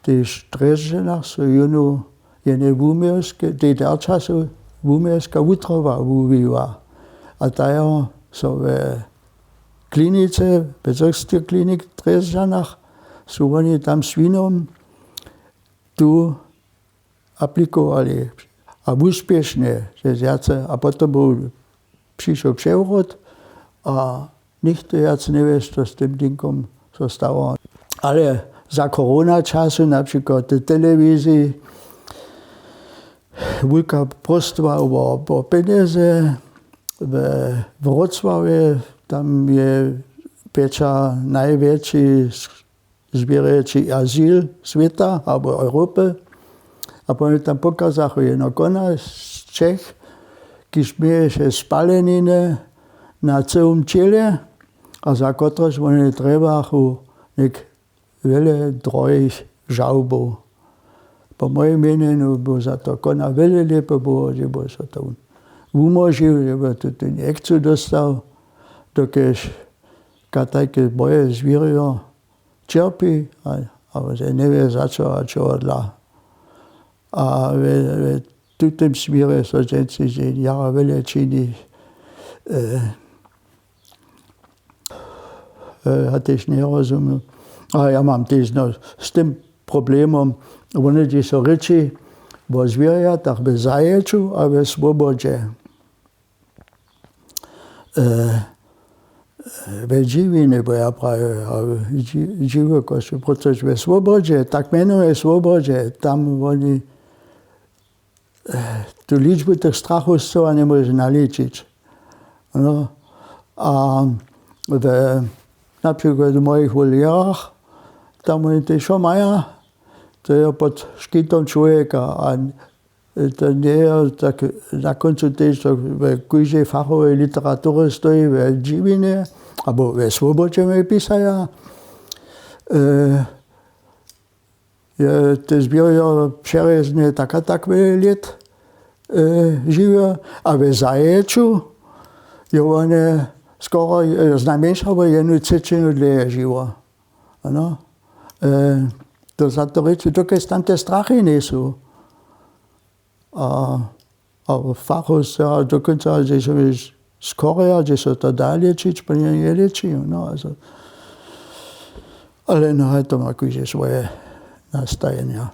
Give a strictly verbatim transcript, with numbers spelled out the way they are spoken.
tež w Drježdźanach su jónu jene wuměłske, tej derčasu wuměłska wutrowa wuwiła. A ta jo so we klinice, bezyrskich klinik w Drježdźanach, su woni tam swinom tu aplikowali. A wuspěšnje, že wjace, a potom był přišoł přewrót a nichtó wjac njewě, što z tym dinkom so stało. Ale za korona-času na přikład w telewiziji wulka próstwa wo, wo pjenjezy we Wrocławje, tam je pjeća najwjetši zběrjeći azyl swěta abo Europy. A potom tam pokazachu jedno kona z Čech, kiž měješe spaleniny na cyłym ćěle, a za kotrež wone trjebachu něk wjele drogich žałbow. Po mojim měnjenju by za to kona wjele lěpje było, dźe by so to wumóžił, dźe by tutón jekcu dóstał, dokelž katajke moje zwěrjo ćerpi, a, a njewě za čo a čehodla. A we, we tutym směrje so dźensi dźeń jara wjele čini. E, e, ja tež njerozumił. A ja mam tež, no, z tym problemom, wone dźe so rěči wo zwěrjatach we zajeću a we swobodźe. E, we dźiwinje, bo ja prawił, a dźi-, dźiwokosće, procož we swobodźe, tak mjenuje swobodźe, tam woni, e, tu ličbu tych strachow scyła njemóže naličić. No, a we, na přikład w mojich woljerach, tam woni tež wšo maja, to je pod škitom čłowjeka a to njeje tak, na kóncu tež to we kóždej fachowej literaturje stoji, we dźiwinje abo we swobodźe, my pisaja, e, je te zwěrjo přerězne tak a tak wjele lět, e, žiwje, a we zajeću je wone skoro, e, znajmjeńša wo jednu třećinu dlěje žiwo. Ano. E, to za to rěči, dokelž tam te strachy njejsu. A, a fachowsce a dokónca, hdźež so skorja, hdźež so to da lěčić, po njej njelěči. No, also, ale no, haj, to ma kóždy swoje nastajenja.